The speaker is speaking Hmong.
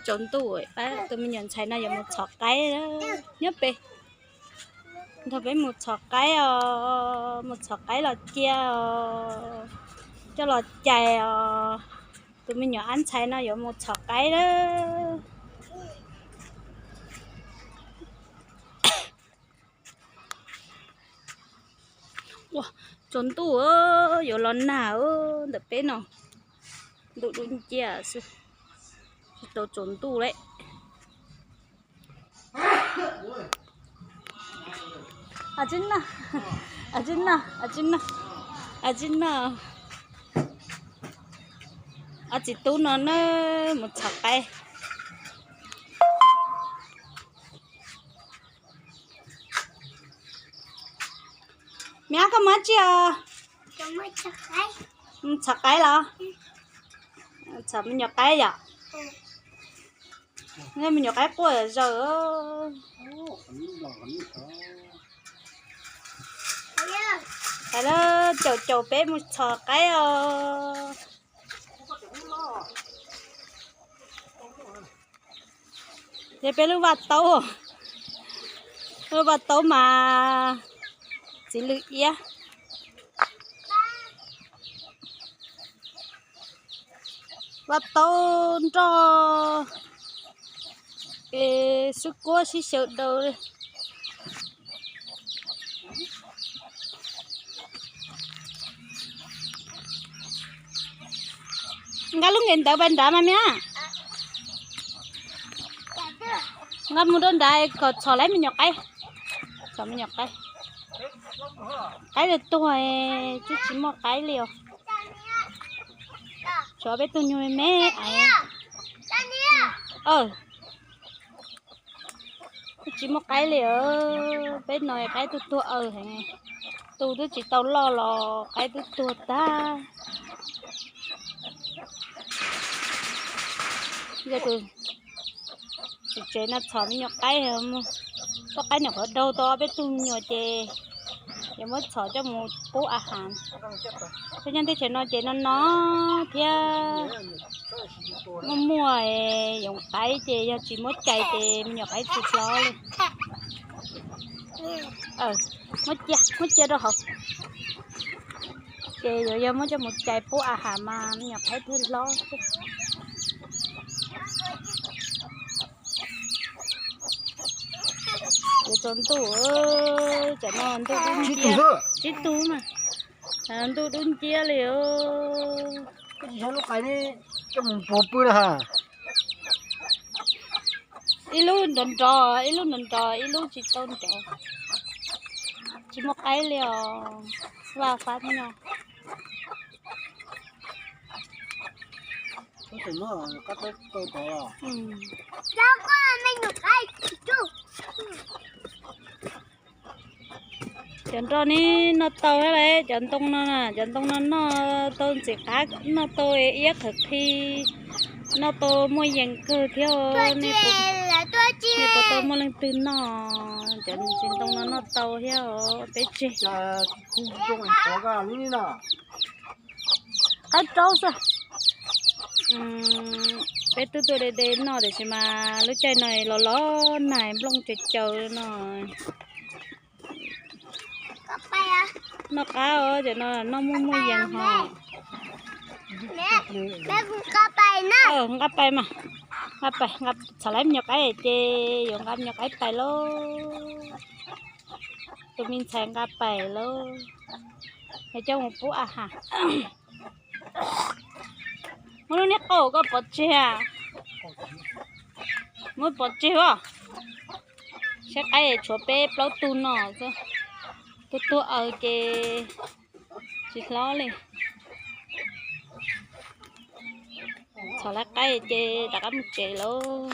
Tsaus ntuj, tus me nyuam ntxhais no yuav mus txhom qaib nyob pem. Nrog peb mus txhom qaib os, mus txhom qaib los cia os, coj los cais os. Tus me nyuam ab ntxhais no yuav mus txhom qaib lawm. Ua, tsaus ntuj, yuav los nag ntawm peb no. Ntuj dub nciab xwb, tsis tau tsaus ntuj lawm. Ab tsi no, ab tsi no, ab tsi no, ab tsi no. Ob txiv tub no na, mus txhom qaib. Me ab, koj mus dab tsi os? Mus txhom qaib los? Txhom me nyuam qaib yom? Me nyuam qaib quaj zaws. Hais lawm, caum caum peb mus txhom qaib os. Yog peb lub vaj taub, lub vaj taub mas txiv lws iab. Vaj taub nroj es xwb kuab sib xyaw daws li. Nqa lub nqes ntawd pais nrad mas me ab. Nqa mus rau nrad kom txhom lawv me nyuam qaib. Txhom me nyuam qaib. Qaib tuag tuag, twb tsis muaj qaib li os. Tshuav peb tug nyuag me me. Twb tsis muaj qaib li os. Peb no qaib tuag tuag aws heev. Tu twb tsis tau loj los qaib twb tuag tag. Yog tus tsev no txhom me nyuam qaib, poj qaib nyuam qhuav daug tau ob peb tug me nyuam ces yuav muab txhom coj mus pub a has. Peb nyob teb chaws no ces no no thiab muaj muaj yoov qaib ces yog tsis muab cais ces me nyuam qaib tsis hlob li. Muab cia, muab cia rau hauv. Ces yuav yog muab coj mus cais pub a has mas me nyuam qaib thiaj hlob. Yuav tsaus ntuj, cov no ntuj dub nciab, tsib tug mas, ntuj dub nciab li. Koj tsis xyov lub qais ne, coj mus puag pw na ha. Ib lub nrov nrov, ib lub nrov nrov, ib lub tsis tau nrov. Tsis muaj qaib li os, vaj fab thiab no. Cov nroj ne noj tau thiab lauj, cov ntoo no, cov ntoo no noj tau ntxim qab, noj tau iab qhawv qhi, noj tau muaj yees kawg thiab. Nej puas tau muaj leej twg noj? Cov ntsis ntoo no noj tau thiab os, peb tseg. Qaib raub xwb. Peb twb tuaj de de noj tiam sis mas lub caij no los los nag nplooj caws caws no. Noj qab os, cov no noj muaj muaj yees hos. Nqa pais mas, nqa pais, txhom lawv me nyuam qaib ces yuav nqa me nyuam qaib pais lauj. Tus me ntxhais nqa pais lauj, es coj mus pub a has. Muab lub niag qaub koj pov tseg, muab pov tseg os. Saib qaib tshuav peb plaub tug no xwb, tuag tuag aws ces tsis hlob li. Txhom lawv qaib ces rov qab mus tsev lauj.